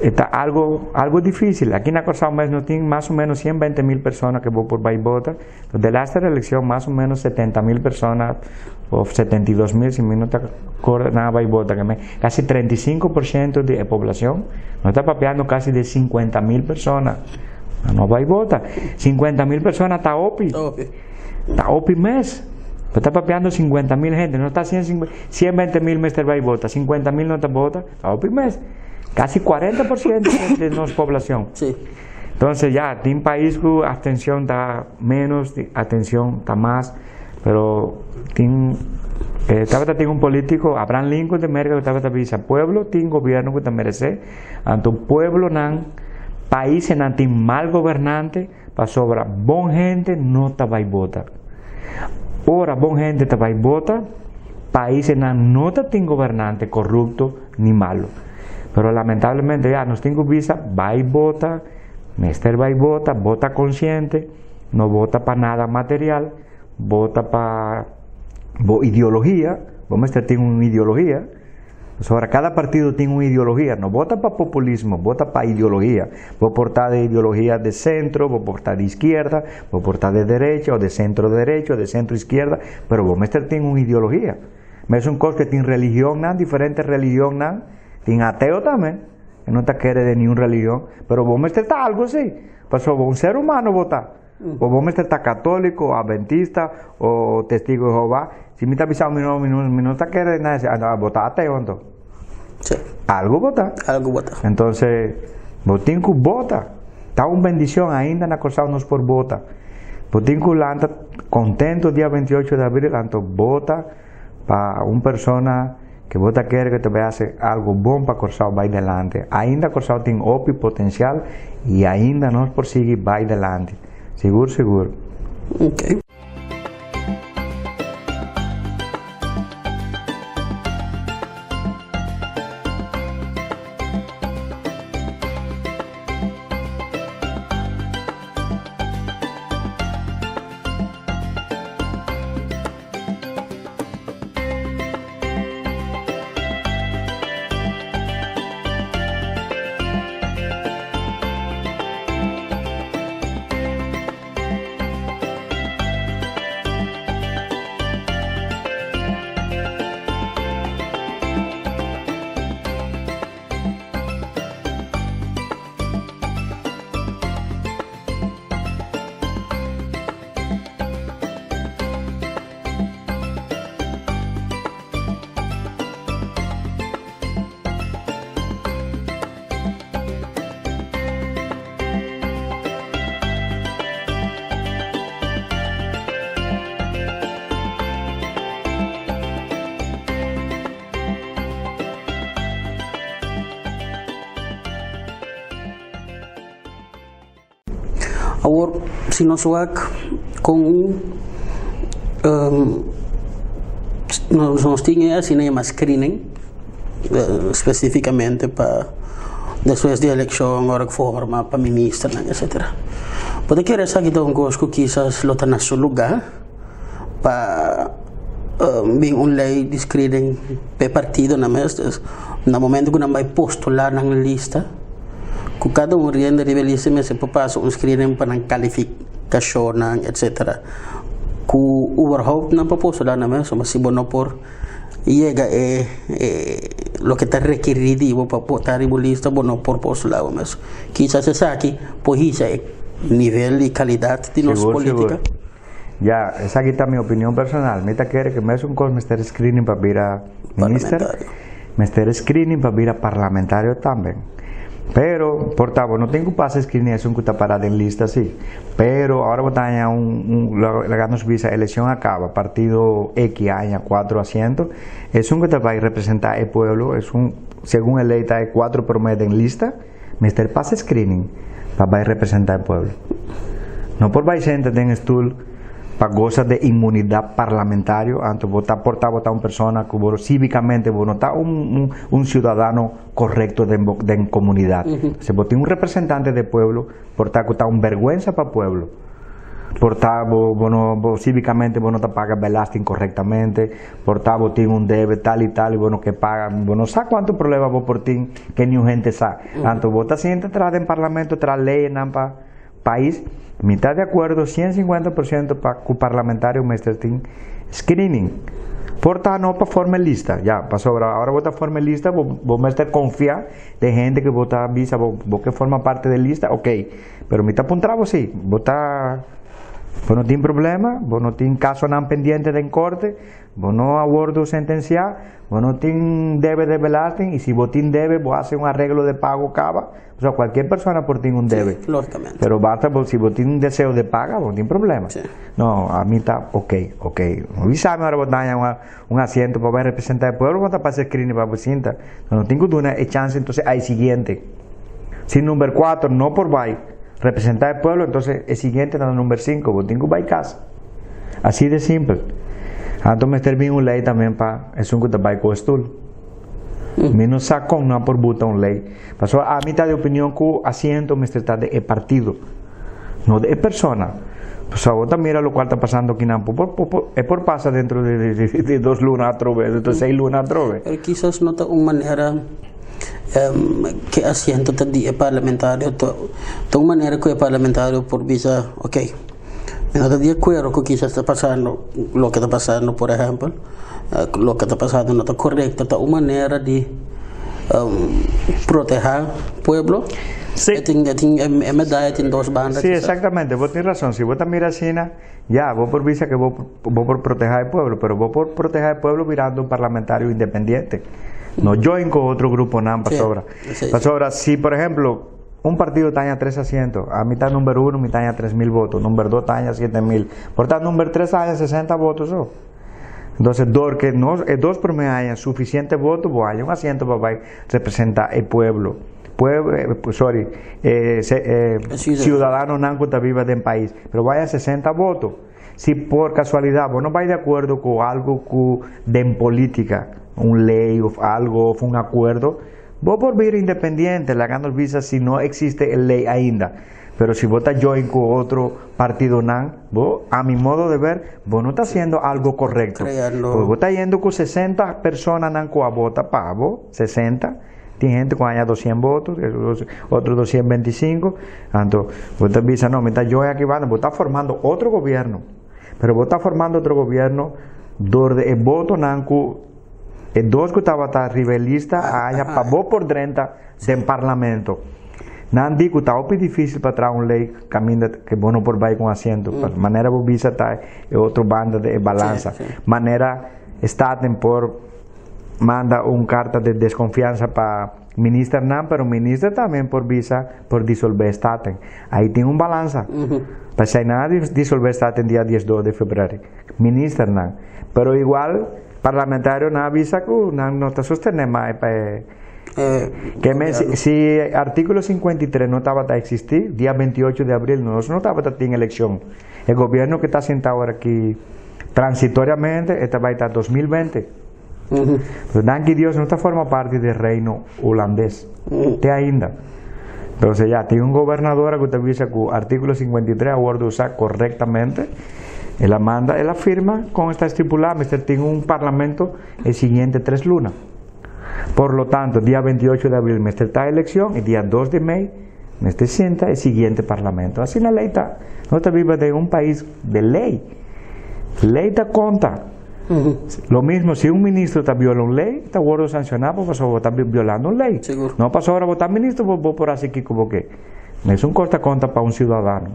e ta algo algo dificil. Aki na Corsao mes no tin mas o menos 120 mil persona ke bo por bai bota. De laster eleccion mas o menos 70 mil persona of 72 mil si mi no ta acorda nan a bai bota ke me casi 35% di e poblacion no ta papiando casi di 50 mil persona nan no bai bota. 50 mil persona ta hopi. Ta hopi mes. Bo ta papiando 50 mil hende, no ta 120 mil mester bai bota, 50 mil no ta bota, ta hopi mes. Casi 40% de nos poblacion. Sí. Entonces ya, tin pais cu abstencion ta menos, atencion ta mas, pero tin eh, tabata tin un politico, Abraham Lincoln de Merca, cu tabata bisa, pueblo tin gobierno cu ta merece, anto pueblonan, paisnan tin mal gobernante, Pasobra bon hende no ta bai bota. Ora bon hende ta bai bota, paisnan no ta tin gobernante korupto ni malu. Pero lamentablemente ya nos tin ku bisa bai bota, mester bai bota, bota konsiente, no bota pa nada material, bota pa bo ideologia, bo mester tin un ideologia. Pasobra kada partido tin un ideologia, no bota pa populismo, bota pa ideologia. Bo por ta de ideologia de centro, bo por ta de izquierda, bo por ta de derecha o de centro derecha o de centro izquierda, pero bo mester tin un ideologia. Mesun kos ke tin religionnan, diferente religionnan, tin ateo tambe, e no ta kere den niun religion, pero bo mester ta algo si, pasobra un ser humano bo ta. O bo mester ta católico, o adventista, o testigo de Jehová. Si mi ta bisa mi no, mi no, mi no ta kere na ese, ah, bo ta ateo anto. Sí. Algo bo ta. Algo bo ta. Entonces, bo tin cu bota. Ta un bendicion ainda na Curaçao nos por bota. Bo tin ku lanta kontentu dia 28 di abril anto bota pa un persona ku bo ta kere ku ta bai hasi algu bon pa Kòrsou bai delante. Ainda Kòrsou tin hopi potensial i ainda nos por sigui bai delante. Sigur sigur. Ok. Awor, si nos wak kon nos tin e asina yama screening spesifikamente pa despues di elekshon ora ku forma pa ministernan etsetera. Bo ta kere esaki ta un kos ku kisas lo ta na su luga pa bin un lei di screening pa e partidonan mes na momento ku nan bai postula nan lista. Ku kada un rienda riba e lista mester por pasa un screening pa nan kalifikashonnan etsetera. Ku uberhoupt nan por postulá nan mes, ma si bo no por yega e loke ta rekerí di bo pa por ta riba un lista bo no por postulá bo mes. Kisas esaki por hisa e nivel di kalidat di nos politika. Ya, esaki ta mi opinion personal. Mi ta kere ku mesun kos mester screening pa bira minister, mester screening pa bira parlamentario tambe. Pero, por ta bo no tin ku pasa screening esun ku ta para den lista si. Pero ora bo ta haña un, un laga nos bisa elekshon a kaba, partido X a haña kuatro asiento, esun ku ta bai representá e pueblo, esun segun e lei ta e kuatro promé den lista, Mester pasa screening pa bai representa e pueblo. No por bai senta den stoel pa goza de inmunidad parlamentario anto bo ta por ta bo ta un persona cu bo civicamente bo no ta un un ciudadano correcto den bo den comunidad. Si bo tin un representante de pueblo por ta cu ta un berguensa pa pueblo. Por ta bo bo no bo cívicamente bo no ta paga belasting correctamente, por ta bo tin un debe tal y tal y bo no ke paga, bo no sa cuanto problema bo por tin ke niun hende sa. Anto bo ta sinta traha den parlamento traha leynan pa pais, mi ta de acuerdo 150% pa cu parlamentario mester tin screening. Por ta no pa forma lista, ya, pasobra ora bo ta forma lista bo bo mester confia den hende cu bo ta bisa bo bo ke forma parte de lista, ok. Pero mi ta puntra bo si, bo ta, bo no tin problema, bo no tin kasonan pendiente den korte, bo no a wordu sentensiá, bo no tin debe de belasting, i si bo tin debe bo hasi un areglo de pago kaba, pasobra kualkier persona por tin un debe. Sí, lógicamente. Pero basta bo, si bo tin un deseo de paga, bo no tin problema. Sí. No, a mi ta ok, ok. No bisa mi ora bo daña un, un asiento pa bai representá e pueblo, bo ta pasa screening pa bo sinta. No tin ku duna e chance entonces a e siguiente. Si number 4 no por bai representa e pueblo, entonces e siguiente ta na number 5, bo tin ku bai kas. Así de simpel. Anto mester bin un ley tambe pa esun ku ta bai ku e stul. Mi no sa kon nan por buta un ley. Pasobra ami ta di opinion ku asiento mester ta de e partido, no de e persona. Pasobra bo ta mira lokual ta pasando akinan, por por por e por pasa dentro de de de dos luna atrobe, dentro de seis luna atrobe. Pero kisas no ta un manera Ke asiento ta di e parlamentario ta ta un manera ku e parlamentario por bisa ok mi no ta di akuerdo ku kisas ta pasando loke ta pasando por ehèmpel loke ta pasando no ta korekto ta un manera di protehá pueblo Sí. e tin e tin e medaya tin dos banda Sí, kisas. exactamente, bo tin rason. Si bo ta mira asina, ya, bo por bisa ke bo bo por protehá e pueblo, pero bo por protehá e pueblo birando un parlamentario independiente. No join ku otro gruponan Sí, pasobra. sí, sí. Pasobra si, por ehemplo. Un partido ta haña tres asiento, ami ta number uno, mi ta haña 3000 voto, number dos ta haña 7000, por ta number tres ta haña 60 voto so. Entonces dor ke nos e dos prome haña suficiente voto bo haña un asiento pa bai representa e pueblo, pueblo sorry e ciudadanonan ku ta biba den pais, pero bo haña 60 voto. Si por casualidad bo no bai de acuerdo cu algo cu den politica, un ley of algo of un acuerdo, bo por bira independiente, laga nos bisa si no existe e ley ainda. Pero si bo ta join cu otro partidonan, bo, a mi modo de ver, bo no ta haciendo algo correcto. Porque bo ta yendo cu 60 personanan cu a bota pa bo, 60, Tin hende ku haña dosien boto, otro 225. Anto, bo ta bisa, no, mi ta join aki banda. Bo ta formando otro gobierno. Pero bo ta formando otro gobierno dor di e botonan ku e dos ku tabata riba e lista a haña pa bo por drenta den parlamento. Nan di ku ta hopi difisil pa traha un lei kaminda ku bo no por bai ku un asiento. Manera bo bisa ta e otro banda di e balansa. Manera Staten por manda un carta de desconfianza pa ministernan, pero minister tambe por bisa por disolve Staten. Ahí tin un balansa. P'esei nan a disolve Staten dia 12 de februari. Ministernan. Pero igual parlamentarionan a bisa cu nan no ta sostene mas pa e Que men si, si artículo 53 no tabata existi, dia 28 de abril nos no tabata tin eleccion. E gobierno que ta senta awor aki transitoriamente e ta bai ta 2020. Pero danki Dios no ta forma parti di reino hulandes te ainda. Entonces ya tin un gobernadora ku ta bisa ku artíkulo 53 a wordu usa korektamente. El a manda, el a firma kon esta estipulá mester tin un parlamento e siguiente tres luna. Por lo tanto dia 28 di abril mester ta elekshon i dia 2 di mei mester sinta e siguiente parlamento. Asina lei ta. Nos ta biba den un pais de lei. Lei ta konta. Lo mismo si un ministro ta viola un lei, ta wordo sanciona pasobra bo ta violando un lei. Sigur. No pasobra bo ta ministro bo bo por haci kico bo ke. Mesun cos ta conta pa un ciudadano.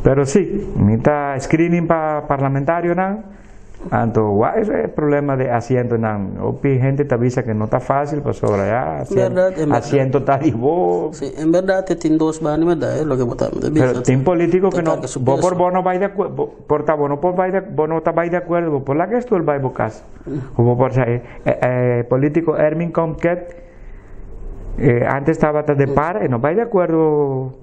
Pero si, mi ta screening pa parlamentarionan. Anto wak es e problema de asientonan. Hopi hende ta bisa ke no ta fácil pasobra ya Berdad, en berdad. asiento ta di bo. Sí, en berdad e tin dos banda berdad e loke bo ta bisa. Pero tin político Ta ke no carga su bo por peso. bo no bai de acuer bo por ta bo no por bai de bo no ta bai de acuerdo bo por laga e stoel bai bo cas. O bo por sa e e político Erwin Komket antes tabata de par e no bai de acuerdo.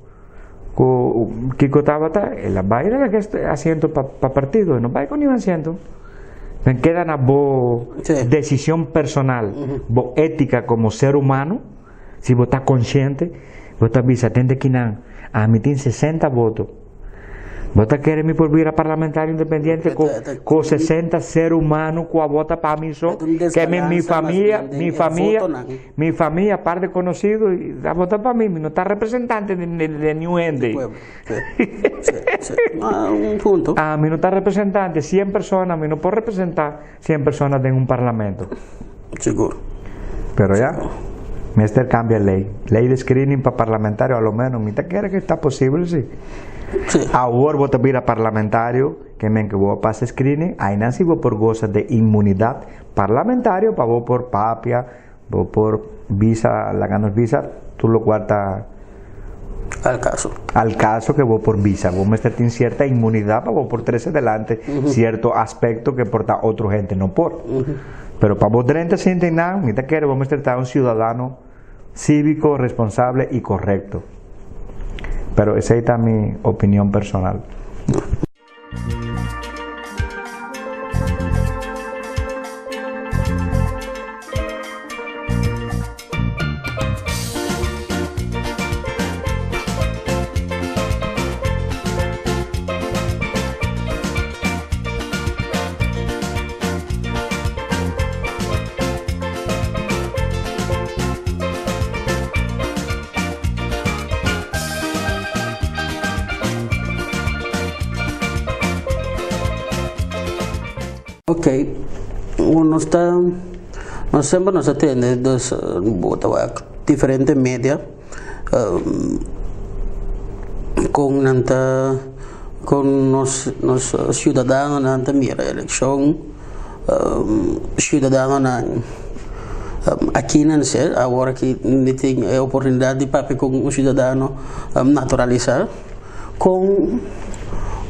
Ku kiko tabata, el a bai na e asiento pa pa partido, e no bai ku niun asiento. Men keda na bo desishon personal, bo étika komo ser humano, si bo ta konsiente, bo ta bisa tende kinan, ami tin 60 voto. Bo ta kere mi por bira parlamentario independiente ku ku 60 ser humano ku a vota pa mi so? Ke mi mi famia, mi famia. Mi famia, aparte conocido, a vota pa mi, mi no ta representante de, de, de niun hende. Pueblo. Sí, sí, sí. Ah, un punto. Ah, mi no ta representante, 100 persona, mi no por representa 100 persona den un parlamento. Sigur. Pero ya, mester cambia ley. Ley de screening pa parlamentario, a lo menos, mi ta kere que ta posible, sí. Sí. Awor bo ta bira parlamentario, ke men ke bo a pasa screening, ainan si bo por goza de inmunidad parlamentario pa bo por papia, Bo por bisa, laga nos bisa tur lokual ta. Al kaso. Al kaso ke bo por bisa. Bo mester tin sierta inmunidat pa bo por trese delante sierto aspekto ke por ta otro hende no por. Pero pa bo drenta sinti nan, mi ta kere bo mester ta un siudadano síviko, responsable i korekto. Pero esei ta mi opinion personal. Ok, nos ta, nos semper nos ta tende dus bo ta wak diferente media kon nan ta kon nos nos ciudadanonan ta mira elekshon ciudadanonan. Akinan ser, awor aki mi tin e oportunidat di papia ku un siudadano naturalisá, kon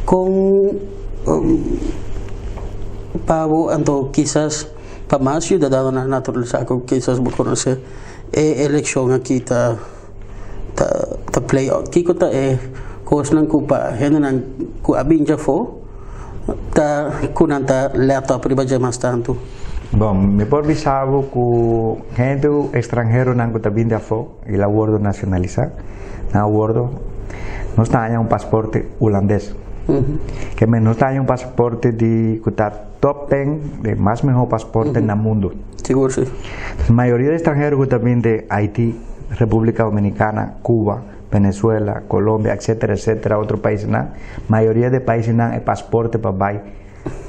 kon pa bo anto kisas pa mas siudadanonan naturalisá ku kisas bo konosé e elekshon aki ta ta ta play out? Kiko ta e kosnan ku pa hendenan ku a bin djafó ta ku nan ta lèt òp riba dje mas tantu? Bon, mi por bisa bo ku hende ekstranheronan ku ta bin di afó i la wordo nacionalisá, nan a wordo, nos ta haña un pasaporte hulandes. Ke men nos ta haña un pasaporte di ku ta top ten di mas mehor pasaporte na mundu. Sigur si. Mayoria di estranhero ku ta bin di Haiti, República Dominicana, Cuba, Venezuela, Colombia, etcétera, etcétera, otro paisnan, mayoria di e paisnan e pasaporte pa bai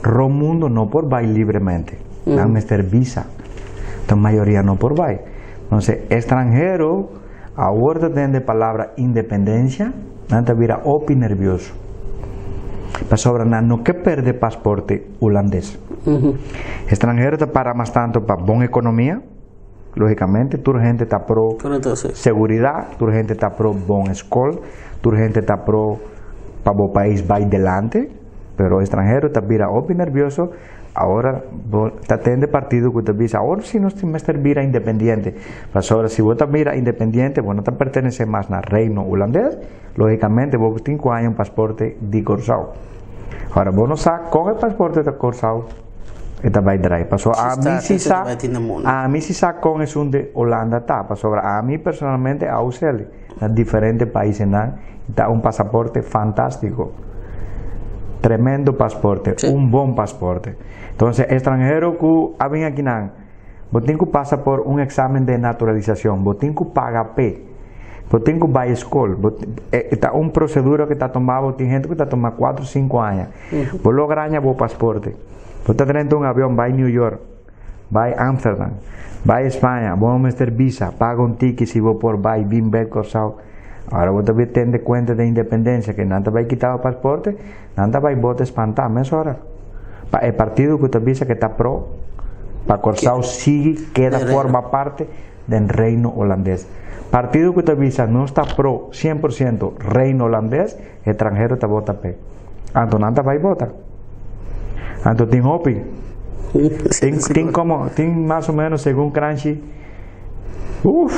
rond mundo no por bai libremente. Nan mester visa. Enton mayoria no por bai. Entonces, estranhero awor ta tende palabra independencia, nan ta bira hopi nervioso. Pasobra nan no ke perde pasporte hulandes. Estranhero ta para mas tanto pa bon economia, logicamente tur hende ta pro seguridad, tur hende ta pro bon escol, tur hende ta pro pa bo pais bai delante, pero estranhero ta bira hopi nervioso. Awor bo ta tende partido ku ta bisa awor si nos tin mester bira independiente, pasobra si bo ta bira independiente bo no ta pertenese mas na Reino Hulandes, logicamente bo tin ku haña un pasporte di Kòrsou. Ora bo no sa kon e pasporte ta Kòrsou e ta bai drai, pasobra ami si sa, ami si sa kon esun di Hulanda ta, pasobra ami personalmente a us'el na diferente paisnan y ta un pasaporte fantástico. Tremendo pasporte, un bon pasporte. Entonces, estranhero ku a bin akinan, bo tin ku pasa por un examen de naturalisacion, bo tin ku paga p'e, bo tin ku bai skol, bo e ta un procedura ku ta tuma bo, tin hende ku ta tuma cuatro, cinco aña. Bo logra haña bo pasporte, bo ta drenta un avion bai New York, bai Amsterdam, bai España, bo no mester visa, paga un tiki si bo por bai bin bek Kòrsou. Ora bo ta bin tende kuenta den independensia ke nan ta bai kita bo pasporte, nan ta bai bota espantá mesora. Pa e partido ku ta bisa ke ta pro pa Kòrsou sigui keda forma parte den Reino Holandes. Partido ku ta bisa nos ta pro 100% Reino Holandes, etranhero ta bota p'e. Anto nan ta bai bota. Anto tin hopi. Tin, tin como, tin mas o menos segun Kranshi, uf,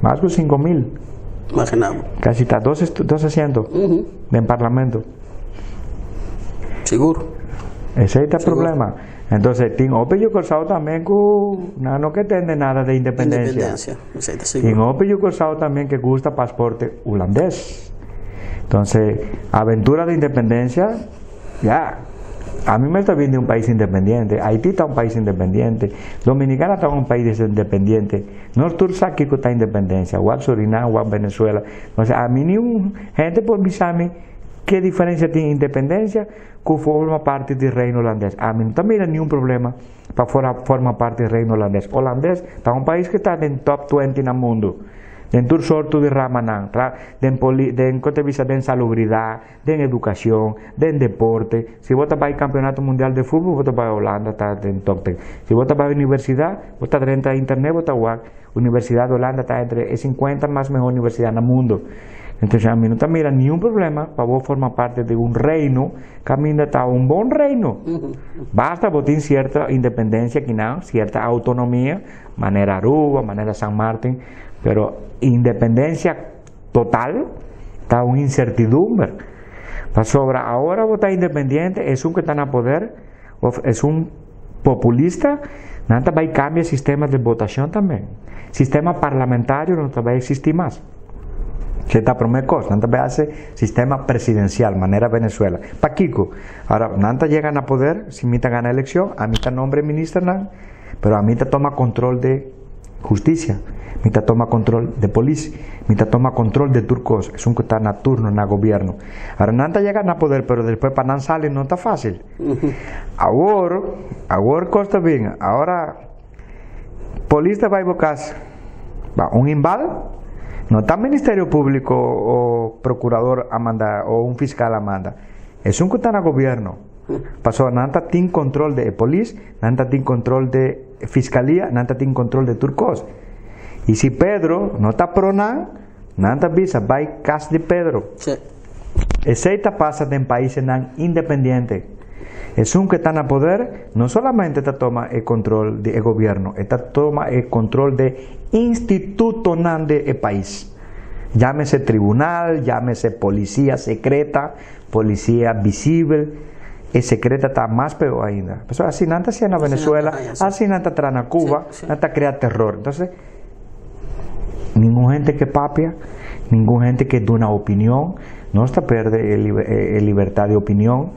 mas ku 5000. Imagina bo. Casi ta dos, dos asiento den parlamento. Sigur. Esei ta problema. Entonces, tin hopi yu Kòrsou tambe ku nan no ke tende nada de independencia. Independencia. Esei ta sigur. Tin hopi yu Kòrsou tambe ke gusta pasporte hulandes. Entonces, aventura de independencia, ya, ami mes ta bin di un pais independiente, Haití ta un pais independiente, Dominicana ta un pais independiente, nos tur sa kiko ta independencia, wak Surinam, wak Venezuela. Entonces, ami ni un hende por bisa mi ke diferencia tin independencia ku forma parti di Reino Holandes. Ami no ta mira niun problema pa forma parti di Reino Holandes. Holandes ta un pais ku ta den top 20 na mundu. Den tur sorto di ramanan, den poli, den kon ta bisa den salubridat, den edukashon, den deporte. Si bo ta bai kampionato mundial de futbol bo ta bai Holanda ta den top ten. Si bo ta bai universidat bo ta drenta internet bo ta wak Universidat di Holanda ta entre e 50 mas mehor universidat na mundo. Entonces ami no ta mira niun problema pa bo forma parte di un reino kaminda ta un bon reino. Basta bo tin sierto independensia kinan, sierta autonomia, manera Aruba, manera San Martin, pero independencia total ta un incertidumbre. Pasobra ahora bo ta independiente, esun ku ta na poder of esun populista, nan ta bai cambia sistema de votacion tambe. Sistema parlamentario no ta bai existi mas. Esei ta prome cos, nan ta bai haci sistema presidencial manera Venezuela. Pakiko? Ahora nan ta yega na poder, si mi ta gana eleccion, ami ta nombre ministernan, Pero ami ta toma control de husticia, mi ta toma control de polis, mi ta toma control de tur cos, esun cu ta na turno na gobierno. Ahora nan ta yega na poder pero despues pa nan sali no ta facil. Awor, awor cos ta bin, ahora polis ta bay bo cas ba un imbal, no ta ministerio publico o procurador a manda o un fiscal a manda, esun cu ta na gobierno. Pasobra nan ta tin control di e polis, nan ta tin control di fiscalia, nan ta tin control di tur cos. Y si Pedro no ta pro nan, nan ta bisa bay cas di Pedro. Esey ta pasa den paisnan independiente. Esun cu ta na poder no solamente ta toma e control di e gobierno, e ta toma e control di institutonan di e pais. Llámese tribunal, llámese policía secreta, policía visibel. E secreta ta mas peor ainda. Pasobra asina nan ta haciendo na Venezuela, asina nan ta traha na Cuba, nan ta crea terror. Entonces, ningun hende ke papia, ningun hende ke duna opinion, nos ta perde e libertad di opinion.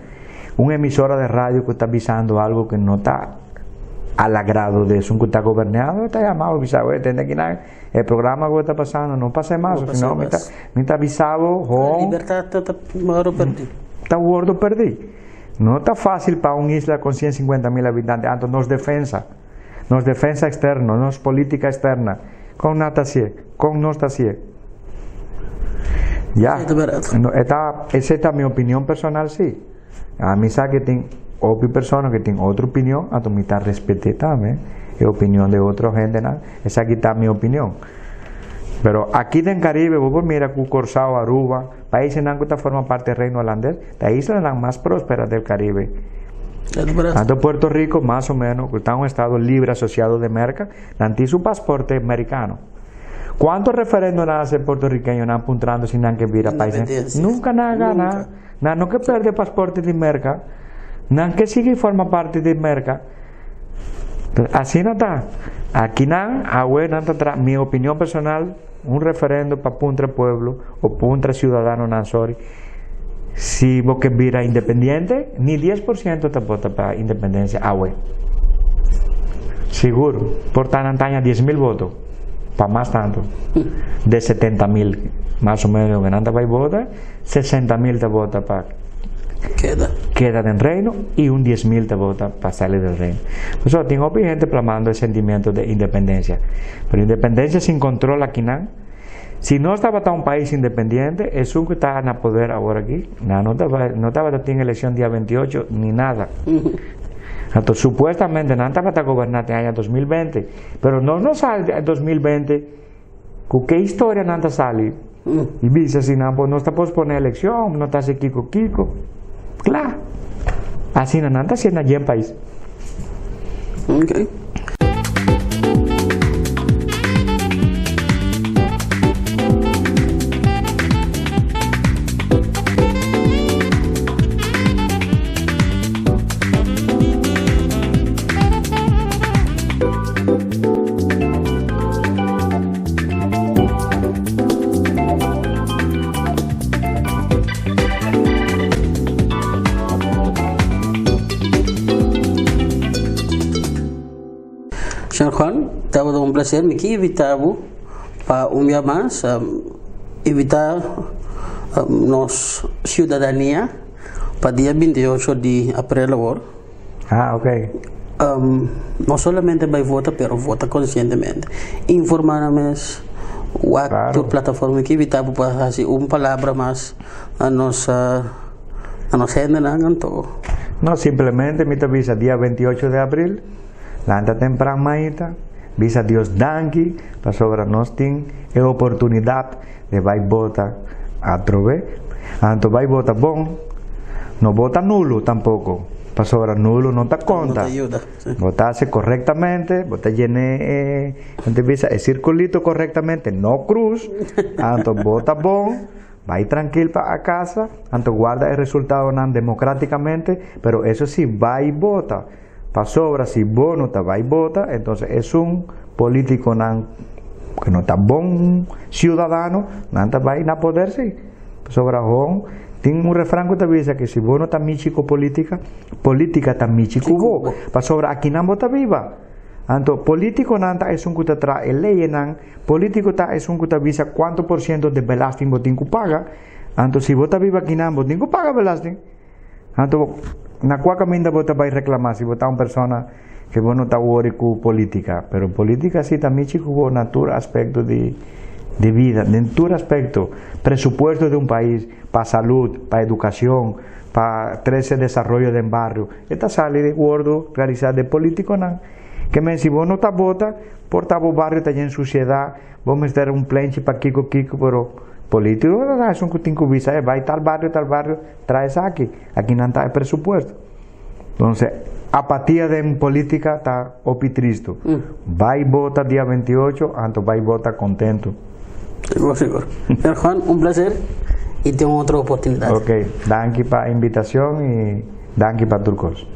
Un emisora di radio cu ta bisando algo cu no ta al agrado di esun cu ta gobernando, ta yama bo bisa, oye, tende aki nan, e programa cu ta pasando no pasa mas, No pasa sino mi ta, mas. mi ta bisa bo, La hon, libertad ta wordo perdi. Ta wordo perdi. No ta facil pa un isla con 150 mil habitantes, anto nos defensa, nos defensa externo, nos política externa, con nan ta hacié, con nos ta hacié. Ya, Sí, ta berdad. no, esa ta mi opinion personal, sí. Ami sa cu tin hopi persona cu tin otro opinion, anto mi ta respete tambe e opinion di otro hendenan. Esaki ta mi opinion. Pero aki den Caribe, bo por mira cu Corsao, Aruba, paisnan cu ta forma parti del Reino Holandes, ta islanan mas prospera del Caribe. Es berdad. Tanto Puerto Rico, mas o menos, cu ta un estado libre asociado de Merca, nan tin su pasaporte americano. Cuanto referendo nan hace puertorriqueño nan puntrando si nan ke bira país? Independencia. Nunca nan a gana. Nunca. Nan no ke perde pasaporte di Merca. Nan ke sigui forma parti di Merca. Asina ta. Aki nan, awe nan ta tra, mi opinion personal, un referendo pa puntra pueblo o puntra ciudadano nan, sorry, si bo ke bira independiente, ni 10% ta vota pa independencia awe. Sigur, por ta nan taña 10.000 voto, pa mas tanto. De 70.000, mas o menos, que nan ta bay vota, 60.000 ta vota pa Keda. Keda den reino y un 10.000 ta vota pa sali del reino. Por eso, tin hopi hende plamando e sentimiento de independencia. Pero independencia sin control aki nan, si nos tabata un pais independiente, esun cu ta na poder awor aki, nan no taba, no tabata tin eleccion dia 28 ni nada. Anto, supuestamente nan tabata goberna te aña 2020, pero nos no sali de 2020, cu ke historia nan ta sali? Y bisa si nan por, nos ta pospone eleccion, no ta haci kiko kiko. Claro. Asina nan ta haciendo allí en país. Okay. Señor Juan, tabata un placer. Mi ke invita bo pa un bia mas invita nos ciudadania pa dia 28 di april awor. Ah, ok. No solamente bay vota, pero vota conscientemente. Informa nan mes, wak tur plataforma. Mi ke invita bo pa haci un palabra mas a nos hendenan anto. No, simplemente mi ta bisa dia 28 di april, lanta tempran maita, bisa Dios danki, pasobra nos tin e oportunidad di bay vota atrobe. Anto bay vota bon, no vota nulo tampoco, pasobra nulo no ta conta. No ta yuda. Si. Votase correctamente, bo ta yena e, bisa, e circulito correctamente, no cruz, anto vota bon, bay trankil pa a casa, anto guarda e resultado nan democráticamente, pero eso sí, bay vota. Pasobra si bo no ta bay vota, entonces es un político nan cu no ta bon ciudadano, nan ta bay na poder sí. Pasobra hon, tin un refrán cu ta bisa cu si bo no ta michi cu politica, politica ta michi cu bo. Pasobra aki nan bo ta biba. Anto politico nan ta esun cu ta traha ley nan, politico ta esun cu ta bisa cuanto por ciento di belasting bo tin cu paga. Anto si bo ta biba aki nan bo tin cu paga belasting. Anto na cua caminda bo ta bay reclama si bo ta un persona cu bo no ta worry cu politica, pero politica si ta michi cu bo na tur aspecto di di bida, den tur aspecto, presupuesto di un pais pa salud, pa educacion, pa trece desaroyo den bario, e ta sali di wordo realisa di politiconan. Ke men si bo no ta vota, por ta bo bario ta yen suciedad, bo mester un plenchi pa kiko kiko, pero politico no ta esun cu tin cu bisa, bay tal bario, tal bario, trae esaki, aki nan ta e presupuesto. Entonces, apatia den politica ta hopi tristo. Bay vota dia 28, anto bay vota contento. Sigur, sigur. Señor Juan, un placer y te otro oportunidad. Ok, danki pa invitacion y danki pa tur cos.